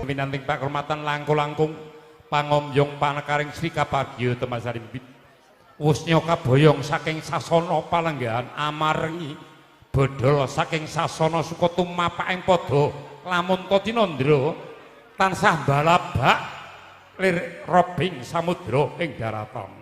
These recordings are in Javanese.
Winanting pakurmatan langkung-langkung pangombyong panekaring Sri Kapargya Temasarimbit. Wusnya kaboyong saking sasana palenggahan amarengi bodhol saking sasana suka tumapaking padha lamun ta tinandra tansah balabak lir robing samudra ing daratan.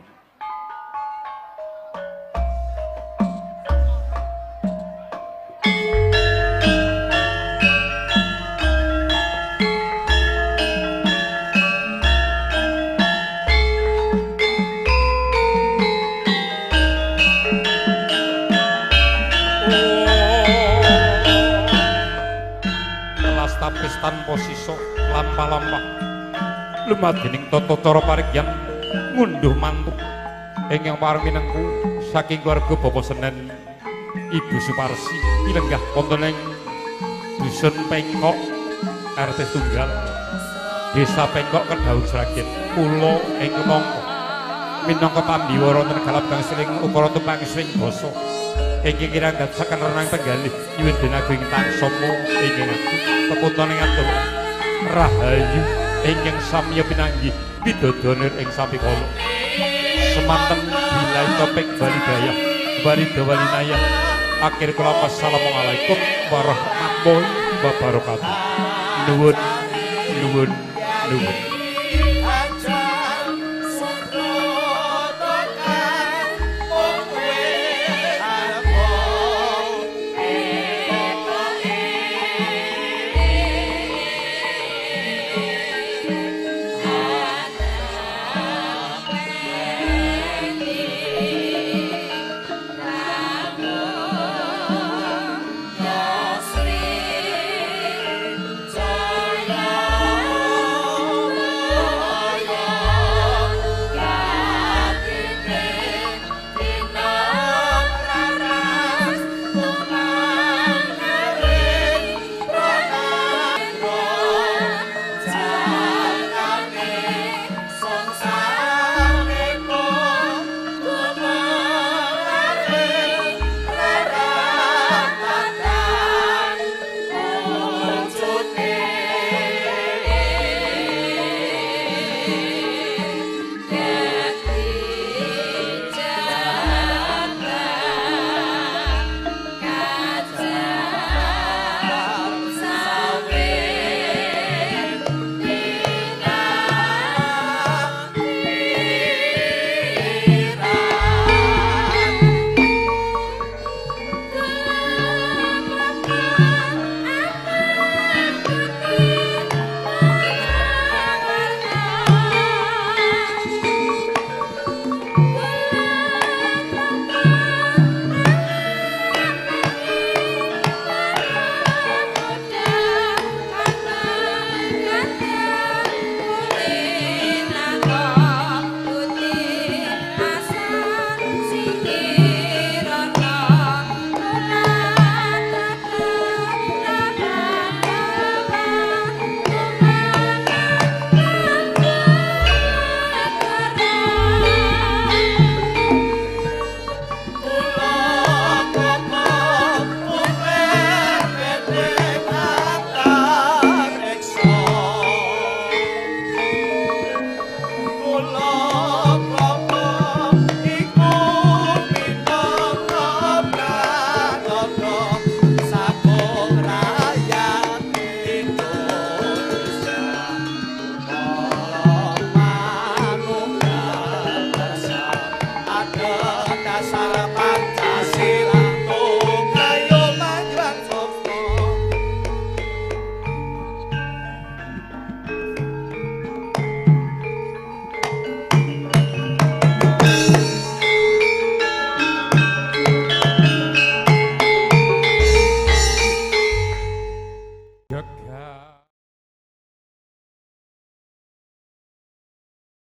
Tanpa sisa lampah-lampah lumadining tata cara parigyan ngunduh mantu ingkang pareng minengku saking keluarga Bapak Senen Ibu Suparsi pilenggah wonten ing Dusun Pengkok RT Tunggal Desa Pengkok Kedaung Sragen kula ing kemangka minangka pambiwara wonten galap gangsiling ukara tumpang swing basa ingkang kirang dadosaken renang penggalih nyuwun denagung tansama ingkang agung peputane ngatur rahayu ingkang samya pinanggih widodonir ing sampikala semanten bilahi taufik walidayah waridha walinayah. Akhir kula wassalamualaikum warahmatullahi wabarakatuh. Nuwun nuwun nuwun.